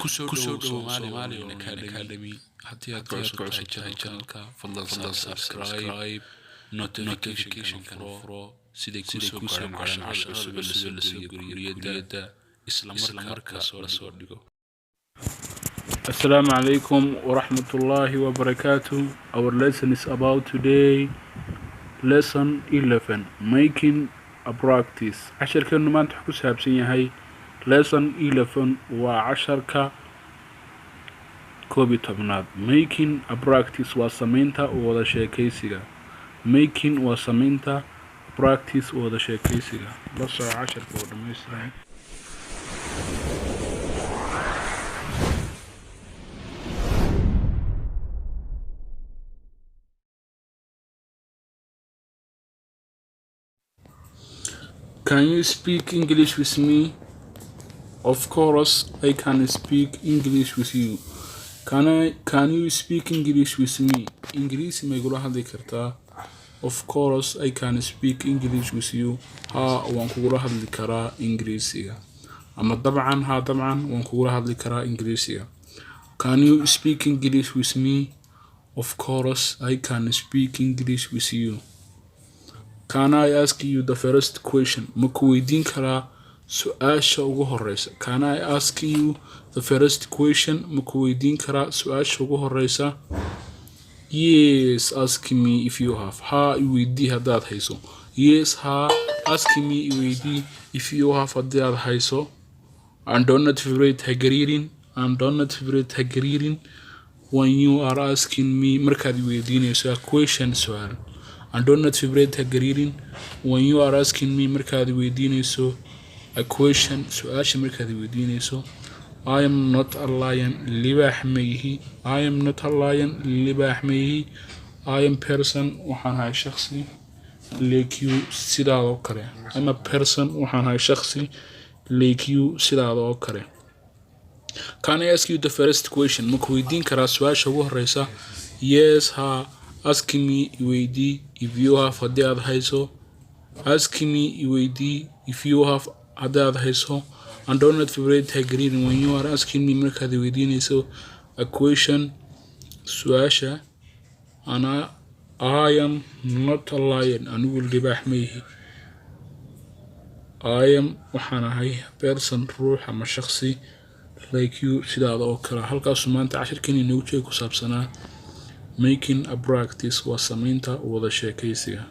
Kusoo dhawow Somali Online Academy. Haddii aad ku cusub tahay channelka, fadlan subscribe, notification furo siday kusoo gaaraan casharada cusub ee la soo geliyo kuliyadda isla marka la soo dhigo. Assalamu alaikum wa rahmatullahi wa barakatuh. Our lesson is about today, lesson 11, making a practice. Casharkeenu maanta wuxuu ku saabsan yahay lesson 11, waa casharka 11aad. Making a practice waa sameynta wada sheekaysiga. Making waa sameynta, practice wada sheekaysiga. La soco casharka oo dhammaystiran. Can you speak English with me? Of course, I can speak English with you. Can you speak English with me? Ingiriisi ma igula hadli kartaa? Of course, I can speak English with you. Haa, waan kugula hadli karaa Ingiriisiga. Ama dabcan, haa dabcan, waan kugula hadli karaa Ingiriisiga. Can you speak English with me? Of course, I can speak English with you. Can I ask you the first question? Ma ku weydiin karaa su-aasha ugu horeysa? Can I ask you the first question? Ma ku weydiin karaa su-aasha ugu horeysa? Yes, ask me if you have. Haa, i weydii haddaad hayso. Yes, haa, ask me, i weydii, if you have, haddii aad hayso. And do not vibrate, ha gariirin. And do not vibrate, ha gariirin. When you are asking me, markaad i weydiinayso, a question, su-aal. And do not vibrate, ha gariirin. When you are asking me, markaad i weydiinayso, a question, su-aasha markaad i weydiinayso. I am not a lion, libaax ma ihi. I am not a lion, libaax ma ihi. I am person, waxaan ahay shakhsi, like you, sidaada oo kale. I'm a person, waxaan ahay shakhsi, like you, sidaada oo kale. Can I ask you the first question? Ma ku weydiin karaa su-aasha ugu horeysa? Yes, haa, ask me, i weydii, if you have, haddii aad hayso. Ask me, i weydii, if you have, haddii aad hayso. And do not vibrate, ha gariirin, when you are asking me, markaad i weydiinayso, a question, su-aasha. Ana I am not a lion, anigu libaax ma ihi. I am, waxaan ahay, person, ruux ama shakhsi, like you, sidaada oo kale. Halkaasuu maanta cashirkeeni inoogu jeega ku saabsanaa making a practice, waa sameynta wada sheekaysiga.